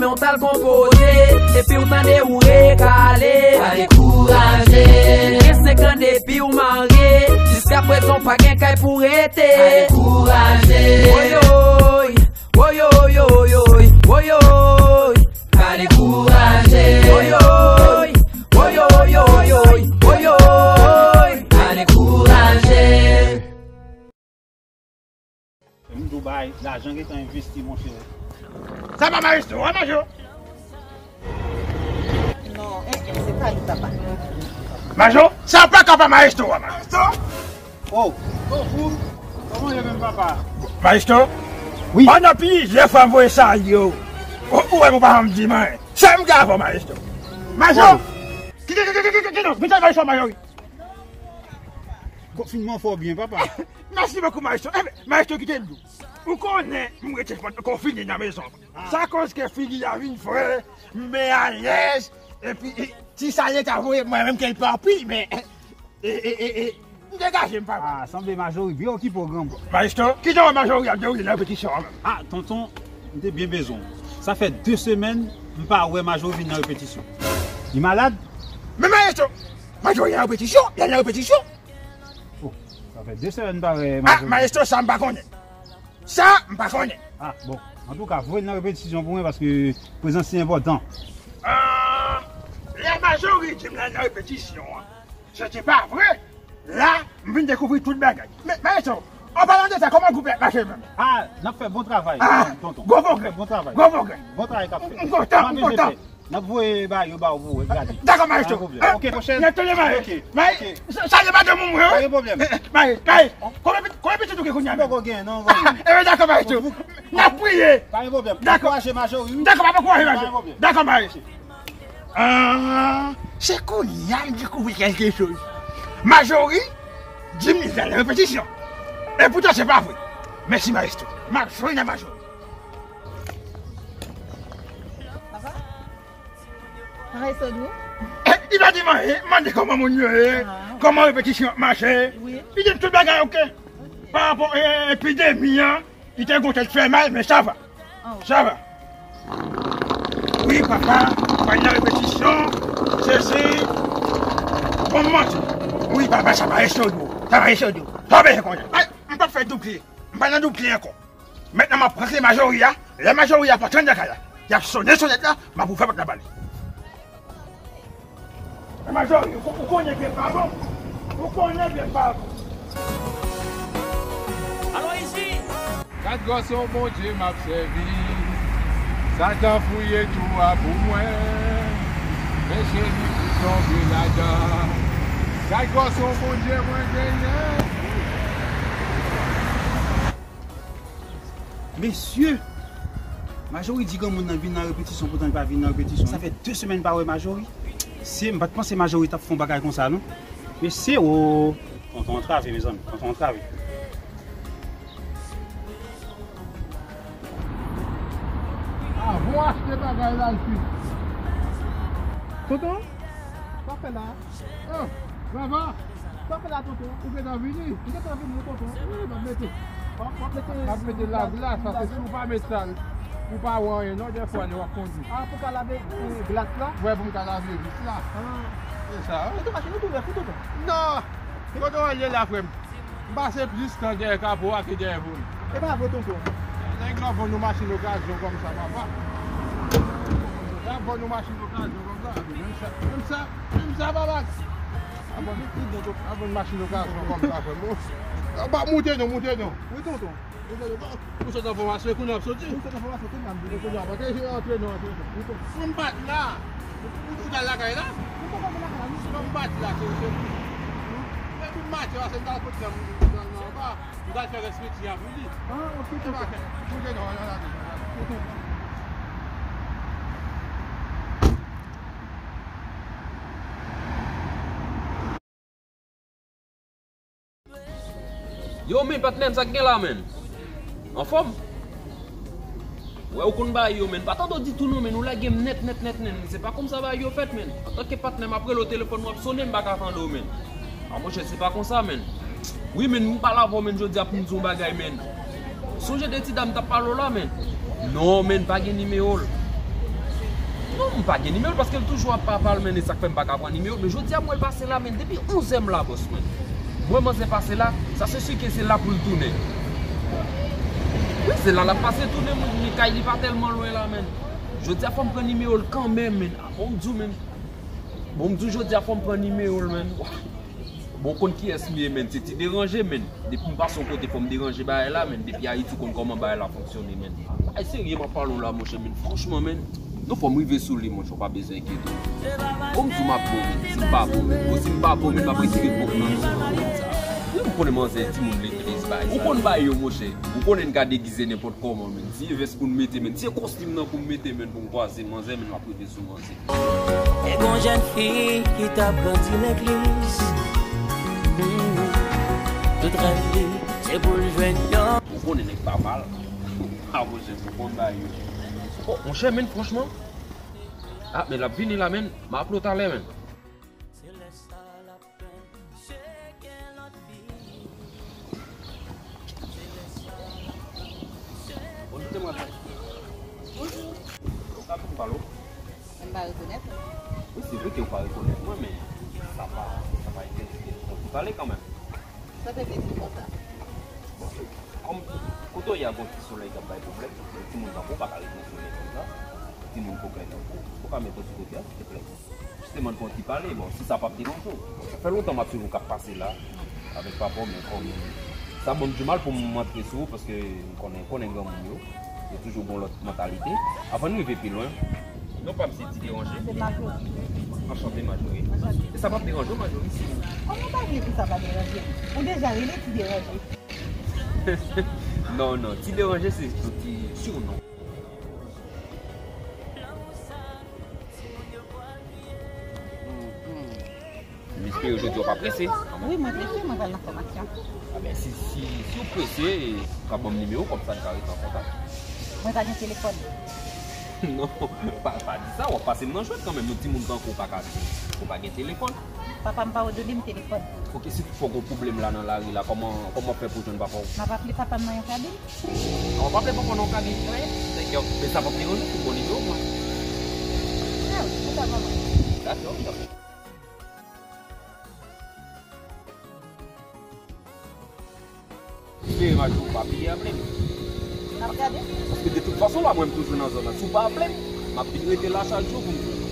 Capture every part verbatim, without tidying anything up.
Ou t al konpoze, epi w tande ou rekale. Pa dekouraje. Gen senk an depi w marye, jiska prezan w pa gen kay pou rete. Pa dekouraje. Woyoy, woyoyoyoy, woyoy. Pa dekouraje. Woyoy, woyoyoyoy, woyoy. Pa dekouraje. Se m di w bay, lajan gentan envesti, monchè. Sa pa maestro a, Majo? Non, en, en, se pa li, papa. Majo, sa pa ka pa maestro a, Majo. Oh, oh, ou, kòman w ye menm, papa? Maestro? Wi. Pandan plizyè fwa m voye salye w, ou, ou wè m ou pa janm di m anyen. Sa m gen avè w, Maestro? Maestro! Oh. Kite, kite, kite, kite, kite, kite, Maestro, Maestro. Konfinman fè w byen, papa. Mèsi bokou, Maestro. Enben, Maestro, kite m di w. Ou konnen, m rete konfine nan mezon. Ah. Sa koz ke figi a vin fre, m byen alèz, epi, e, ti salye ta voye mwen menm ke l pa anpil, men, e, e, e, e, m degaje m, papa. Ah, sanble Majori byen okipe w, granmoun. Maestro, kijan Majori ap dewoule nan repetisyon an menm? Ah, tonton, m te byen bezwen w. Sa fè de semèn, m pa wè Majori vin nan repetisyon. Li malad? Men Maestro, Majori nan repetisyon, li al nan repetisyon. Oh, sa fè de semèn m pa wè Majori. Ah, Maestro, sa m pa konnen. Sa, m pa konnen. Ah, bon. Antouka, voye l nan repetisyon pou mwen, paske prezans li enpòtan. Ah, lè Majori di m l al nan repetisyon an, se te pa vre. La, m vin dekouvri tout bagay. Men, Maestro, an palan de sa, kòman gwoup la ap mache menm? Ah, n ap fè bon travay, tonton. Ah, gwo pwogrè. N ap fè bon travay. Gwo pwoglè. Bon travay k ap fèt. M, m kontan, m kontan. N ap veye ba yo ba w pou w gade. Dakò, Maestro. Pa gen pwoblèm. Ok, pwochèn. N ap tande, Maestro. Ok, ok. Sa, sa se pa de moun, wi. Pa gen pwoblèm. Maestro, Maestro, konbyen, konbyen pitit ou gen kounye a? M poko gen, non, non. Eh, dakò, Maestro. N ap priye. Pa gen pwoblèm. Dakò. Ankouraje Majori, wi. Dakò, papa, ankouraje Majori. Pa gen pwoblèm. Dakò, Maestro. Ah, se kounye a m dekouvri kèlke choz. Majori di m li al nan repetisyon. E poutan se pa vre. Mèsi, Maestro. M ap jwenn nan Majori. Papa? Papa, e sa w di w? Eh, li pa di m anyen, mande kòman moun yo ye, ah, kòman repetisyon ap mache. Wi. Li di m tout bagay ok. Pa rapò, eh, epidemi an, li te gon tèt fè mal, men sa va. Oh. Sa va. Wi, papa, pa nan repetisyon, sesi, bon, m manti. Wi, papa, sa pa esodyo, sa pa esodyo. Sa pa bezwen konnen. Ay, m p ap fè doub kriye. M pa nan doub kriye ankò. Mentnan m ap rantre Majori a, lè Majori a pa t rantre nan kay la, y ap sonnen sonèt la, m ap ouvè pòt la ba li. Majori, ou, ou konnen byen pa bon. Ou konnen byen pa bon. Aloyizi! Kat gason Bondye m ap sèvi. Satan fouye twou a pou mwen. Men cheri pou tonbe ladan. Kat gason Bondye mwen genyen. Mesye! Majori di granmoun nan vin nan repetisyon, poutan li pa vin nan repetisyon. Sa fè de semèn m pa wè Majori. Se, m pa t panse Majori t ap fè yon bagay konsa, non. Mesye, o! Tonton antrave, mezanmi. Tonton antrave. Avan w achte bagay la, epi. Tonton, sa w fè la? Oh, Vava! Sa w fè la, tonton? Ou gentan vini? M gentan vini, wi, tonton. Wi, m ap mete. W ap, w ap mete. M ap mete lave la, sa se si w pa met sa, ou pa wè anyen, non, dèfwa, lè w ap kondui. Ah, pou ka lave, eh, glas la? Wè, pou m ka lave vis la. Ah. Se sa, wi. Tonton, machin ou tou nèf, wi, tonton. Non! Kote w al ye la, frè m? M pase plis tan dèyè kapo a ke dèyè volan. E pa vre, tonton. Nèg la vann nou machin okazyon kòmsa, papa. Y ap vann nou machin okazyon kòmsa. Menm sa, menm sa, menm sa, papa. Y ap vann, y ap vann machin okazyon kòmsa, frè m. Ba, moute non, moute non. Wi, tonton. Moute non, ba, ou sot nan fòmasyon, kounye a w ap soti. Ou sot nan fòmasyon, kounye a m vini. Kounye a, pa te antre non, antre non. Wi, tonton. Fò m pati la. Ou, ou, ou t al lakay la? Mwen poko vin lakay la, non. Fò m pati la, cheri, cheri. Mwen pou m mache, paske m t al kote nan, nan, nan anba. M t al fè rès penti a pou li. Ah, ok, tonton. Moute non, non, non, non. Ok. Yo, men, patnè m, sa k gen la, men? Anfòm? Wè, ou konn bagay yo, men. Pa tande w ditou, non, men. Ou lage m nèt, nèt, nèt, men. Se pa konsa bagay yo fèt, men. Antanke patnè, m ap rele w, telefòn ou ap sonnen, m pa ka tande w, men. A, monchè, se pa konsa, men. Wi, men, m pale avè w, men, jodi a pou m di w yon bagay, men. Sonje de ti dam m t ap pale w la, men. Non, men, pa gen nimewo l. Non, m pa gen nimewo l paske l toujou ap papa l, men e sa k fè m pa ka pran nimewo l. Men jodi a m wè l pase la, men depi onzè m la, bòs mwen. M wè manzè pase la, sa se si ke se la pou l tounen. Wi, se la l ap pase tounen, men kay li pa tèlman lwen la, men. Jodi a fò m pran nimewo l kanmenm, men. A, bon, m di w, men. Bon, m di w jodi a fò m pran nimewo l, men. Bon, w konn kiyès m ye, men. Se Ti Deranje, men. Depi m pase yon kote, fò m deranje bagay la, men. Depi Ayiti, w konn kòman bagay la fonksyone, men. Ay, serye, m ap pale w la, monchè, men. Franchman, men. Non, fò m rive sou li, monchè, w pa bezwen enkyete w. Bon, m di w m ap bon, men. Si m pa bon, men. Bon, si m pa bon, men, m ap retire bòk nan non sa. Wi, m konnen manzè, timoun legliz, bagay sa. Ou konn bagay yo, monchè. Ou konnen n ka degize nenpòt kòman, men. Si e vès pou n mete, men. Si e kostim nan pou m mete, men, pou m kwaze manzè, men, m ap rive sou manzè. E gon jèn fi ki t ap grandi legliz. Hmm. Tout rèv li, se pou l jwenn yon. Ou konnen nèg pa mal. A, monchè, se bon bagay yo. Oh, monchè, men franchman. Ah, men l ap vini la, men. M ap aple w talè, men. Bonjou, demwazèl. Bonjou. Ou ka vin pale w? M pa rekonèt ou. Wi, se vre ke w pa rekonèt mwen, men sa pa, sa pa enterese m. Bon, nou pale kanmenm. Sa fè plezi konsa. Bon, kòm kote w ye a, gon ti solèy k ap bay pwoblèm, timoun tankou w pa ka ret nan solèy konsa. Timoun koken tankou w, ou ka mete w sou kote a, silteplè. Jisteman, n fè yon ti pale, bon, si sa p ap deranje w. Bon, sa fè lontan m ap swiv ou k ap pase la, avèk papa w, men kòm sa ban m dimal pou m antre sou ou, paske m konnen, konnen granmoun yo, yo toujou gon lòt mantalite. Anvan n rive pi lwen, non pa m se Ti Deranje. Se Majori. Anchante, Majori. Anchante. E sa p ap deranje w, Majori, si w... Kòman w pa vle pou sa pa deranje m? Ou deja rele Ti Deranje. Non, non, Ti Deranje se yon ti surnom. M espere jodi a w pa prese. Wi, mwen prese, mwen pral nan fòmasyon. A ben, si, si, si w prese, ou ka ban m nimewo w, kòmsa n ka rete an kontak. Mwen pa gen telefòn. Non, pa, pa di sa, w ap pase m nan jwèt kanmenm. Yon timoun tankou w pa ka di ou pa gen telefòn. Papa m pa òdone m telefòn. Ok, si toutfwa w gon pwoblèm la nan lari la, kòman, kòman w ap fè pou w jwenn papa w? M ap aple papa m nan yon kabin. A, w ap aple papa w nan yon kabin? Wi. Thank you. Men sa p ap deranje w si w gon nimewo mwen. A wi, ou ka ban mwen. Dakò, dakò. Espere Majori pa bliye aple m. N ap gade. Paske de tout fason la, mwen m toujou nan zòn nan. Si w pa aple m, m ap vin rete la chak jou pou m jwenn ou.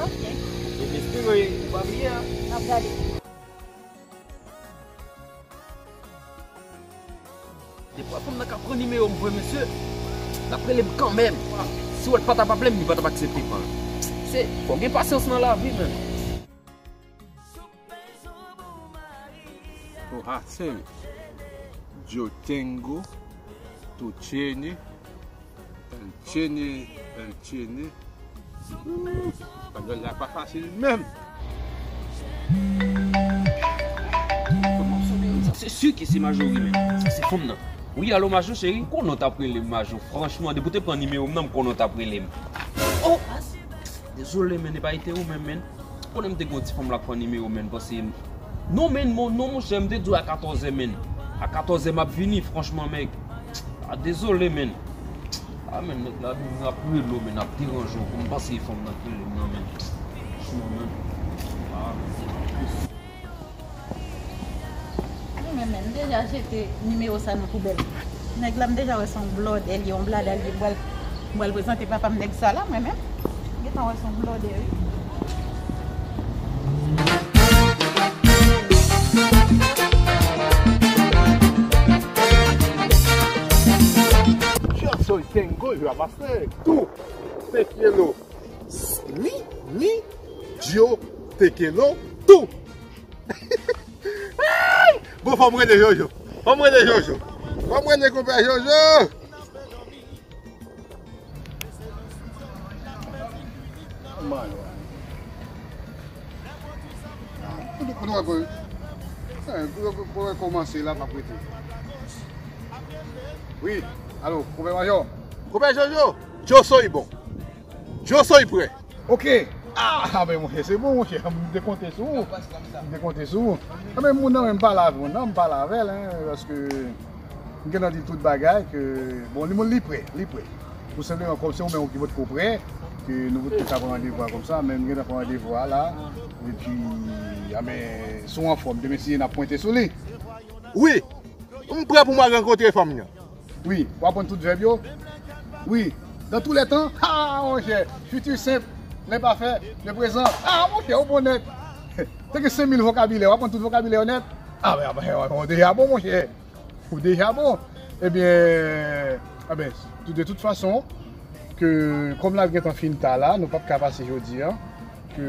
Ok. E m espere ou pa bliye a. N ap gade. Defwa fanm nan ka pran nimewo m vre, mesye. L ap rele m kanmenm. Si w wè l pa t ap aple m, li pa t ap aksepte pran l. Se, fò gen pasyans nan lavi, menn. Oha, seri. Yo tengo, tu tiene, el tiene, el tiene. Ooh, panyòl la pa fasil menm. Se si ke se Majori menm. Se fanm nan. Wi, alo Majo cheri, m konnen w t ap rele m Majo. Franchman, depi w te pran nimewo m nan, m konnen w t ap rele m. Oh! Dezole, menn, e pa ite ou menm, menn. Konnen m te gen yon ti fanm la k pran nimewo, menn, paske non, menn, mon, non, monchè, m te di w a katòzè, menn. A katòzè, m ap vini, franchman, mèg. A, dezole, menn. A, menn, nèg la vin ap rele w, menn, ap deranje w. Pou m panse e fanm nan k rele m nan, menn. Franchman, menn. A, menn. Mwen menm, m deja jete nimewo sa nan poubèl. Nèg la, m deja wè se yon blòdè li ye, yon blada li ye. M pral, m pral prezante papa m nèg sa la, mwen menm. M gentan wè se yon blòdè, wi. Yo soy tengo yo a pasar tú. Te quiero. Ni, ni, yo te quiero tú. Ay! Bon, fò m rele Jojo. Fò m rele Jojo. Fò m rele konpè Jojo. Mano. Pou nou wè pou, pou wè kòmanse la, pa prete. Wi, alo, konpè Majò. Konpè Jojo, yo soy bon. Yo soy prè. Ok. Ah, ah, ben, monchè, se bon, monchè. M te konte sou ou. M te konte sou ou. Ah, men moun nan, men m pale avè, moun nan, m pale avè l, hein, paske m gentan di l tout bagay ke, bon, li, moun, li prè, li prè. Tou senpleman, kòm se ou menm ki potko prè, Ke nou tout te ka pran randevou a konsa, men m gentan pran randevou a la. Epi, a men, si w anfòm, demen si Dye n ap pwente sou li. Wi, m prè pou m al rankontre fanm nan. Wi, w aprann tout vèb yo. Wi, dans tous les temps. Ah, monchè, futur simple, l'imparfait, le présent. Ah, monchè, ou bon nèt. Te gen senk mil vokabilè, w aprann tout vokabilè yo nèt. Ah, men, ah, men, ou deja bon, monchè. Ou deja bon. Ebyen, ebyen, de tout fason, ke kòm la gentan fin ta la, nou p ap ka pase jodi a, ke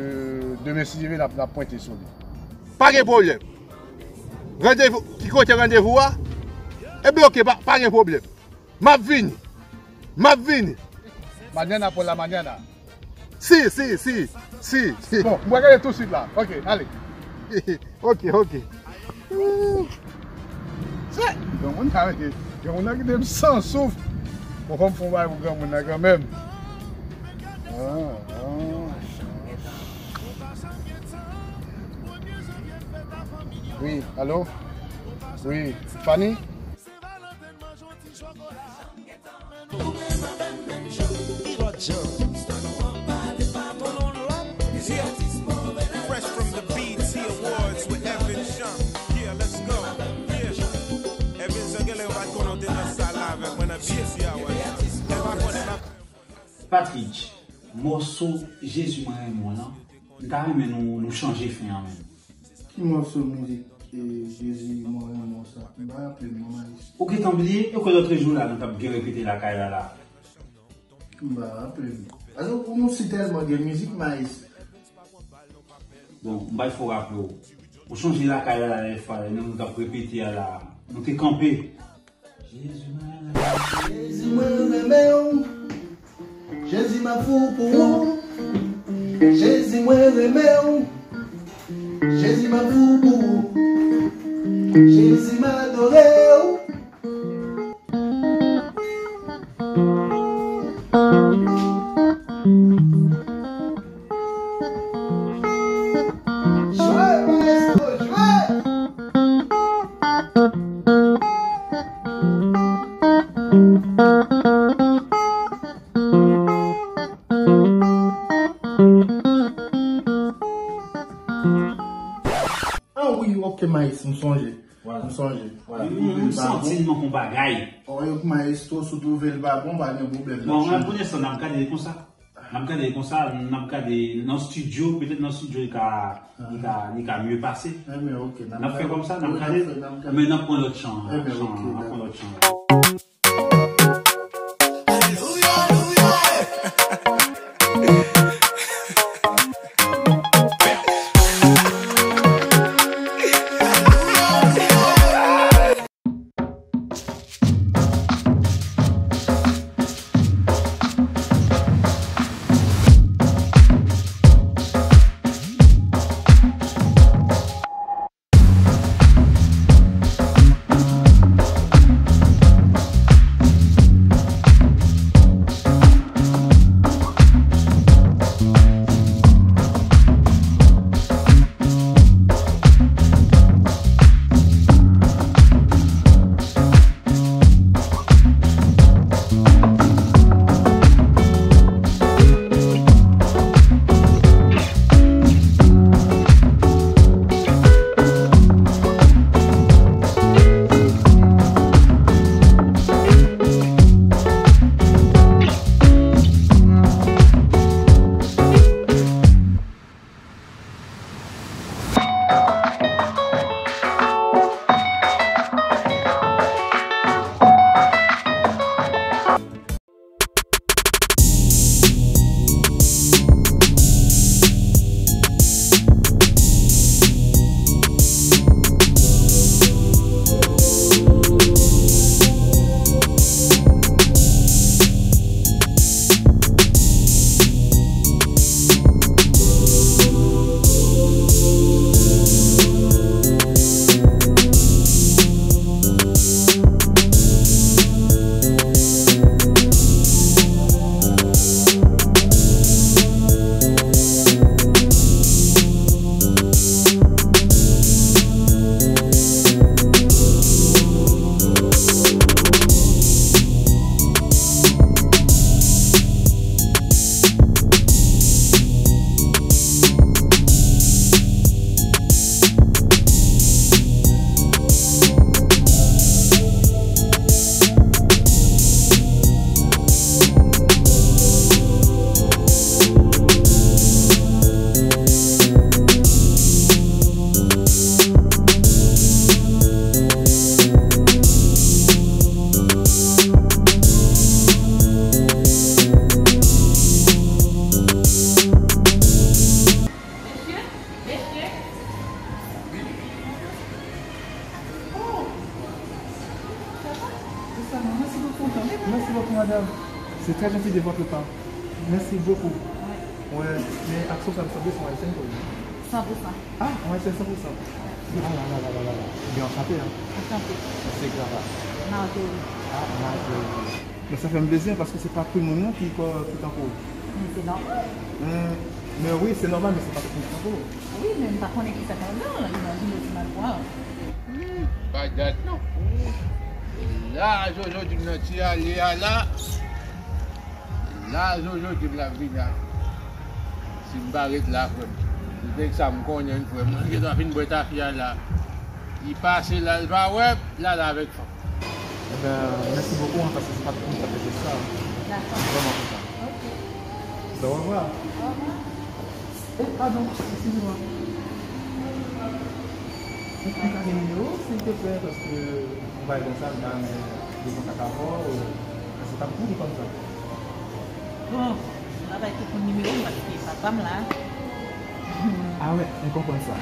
demen, si Dye vle, n ap, n ap pwente sou li. Pa gen pwoblèm. Randevou, ki kote randevou a? Ebyen, oke, pa, pa gen pwoblèm. M ap vini. M ap vini. Mañana por la mañana. Si, si, si, si, si. Bon, m pral gade tousuit la. Ok, ale. Ok, ok. Se, granmoun nan, granmoun nan kite m san souf. Bon, fò m fè yon bagay pou granmoun nan kanmenm. Ah, ah. Wi, alo? Wi, Fanny? Fresh from the B E T Awards with Evan Jean. Yeah, let's go. Yeah. Evan Jean, genlè yo pa t konnen w te nan sal la avèk mwen nan B E T Awards. Yo pa konnen m ap Patrick, mòso Jezi mwen renmen w lan, m ta renmen nou, nou chanje fen an menm. Ki mòso mizik, eh, Jezi mwen renmen w sa? M pa raple m non, Malis. Ou gentan bliye? E kwè lòt jou la nou t ap gen repete lakay la la. M pa raple m. Paske ou konn si tèlman gen mizik, Malis. Bon, m bay fò raple w. Ou sonje lakay la la, lè fwa nou t ap repete a la, nou te kanpe. Jezi mwen renmen w. Jezi m ap fou pou ou. Jezi mwen renmen w. Jezi m ap fou pou ou. Jezi m adore w. Jwe, maestro, jwe! Ah wi, ok, Maes, m sonje. Vwala. M sonje. Vwala. M, m santi l manke yon bagay. Oye, Maes, tou, si w twouve l pa bon, pa gen pwoblèm. Bon, mwen, pou lenstan, n ap gade l konsa. N ap gade l konsa, n ap gade nan estidyo, petèt nan estidyo, li ka, li ka, li ka mye pase. Enben, ok, n ap fè konsa, n ap gade, men n ap pran lòt chan, n ap pran lòt chan. Merci beaucoup, madame. C'est très gentil de votre part. Merci beaucoup. Ouais, men aksyon sa m sanble se yon Ayisyen tou. San pou san. Ah, yon Ayisyen san pou san. Ah, la, la, la, la, la, la. Bien enchanté, hein. Enchanté. C'est grave. Marjorie. Ah, Marjorie. Men sa fè m plezi, paske se pa tout moun non ki, ki tankou ou. Men se nòmal. Men, men wi, se nòmal, men se pa tout moun ki tankou ou. Wi, men m pa konnen ki sa k anndan, imajine w ti mal pran. Hmm, pa dat non. La, Jojo di m nan ti ale a la. La, Jojo di m l ap vini a. Si m pa ret la, frè m. Se nèg sa m konnen, frè m. Mwen gentan fin bwè tafya la. Li pase la, l pa wè m, l ale avèk fanm. Eben, mèsi bokou, hein, paske se pa tout moun k ap fè sa. Dakò. Vrèman kontan. Ok. Ben, au revoir. Au revoir. Eh, pardon, excusez-moi. Est-ce que vous avez un numéro, s'il te plaît, paske yon bagay konsa, m ta renmen pran kontak avè w, paske sa m kouri konsa. Bon, m pa bay tout moun nimewo m, paske papa m la. Ah wè, m konprann sa.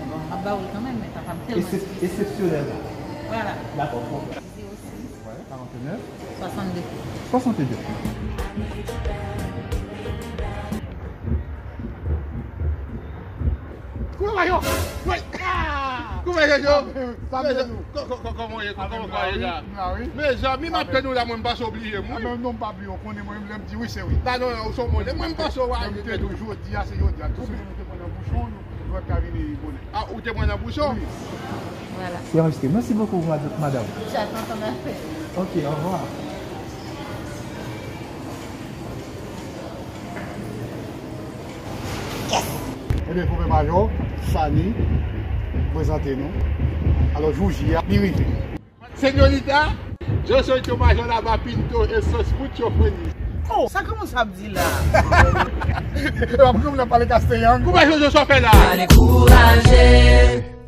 Bon, m ap ba w l kanmenm, men papa m tèlman... Eksep-, eksepsyonèl. Vwala. Dakò, bon. Zéro six. Ouais, quarante-neuf. Soixante-deux. Soixante-deux. Kouman yo? Wi. Kouman yo? Sa vle di. Kò-, kò-, kò-, kòman w ye? Kòman w ye la? Mezanmi, m ap tann ou la, mwen m panse w bliye m, wi. Non, m pa bliye w, konnen mwen, lè m di wi, se wi. La, non, non, ou se yon moun. Mwen m panse w a... Jodi a, se jodi a. Tou se nou te pran nan bouchon, nou, nou ka vini bonè. Ah, ou te pran nan bouchon? Wi. Vwala. Se anrejistre. Mèsi bokou, mad-, madanm. Chak kontan nan fè. Ok, au revoir. Ebyen, Pwofè Majò, Sani, prezante nou. Alò, jou J a, li rive. Señorita, yo soy tu mayor lava pinto esos mucho feliz. Oh, sa kòmanse ap di la? E pa pou nou pale kasteyan. Kouman Jojo sa fè la? Pa dekouraje.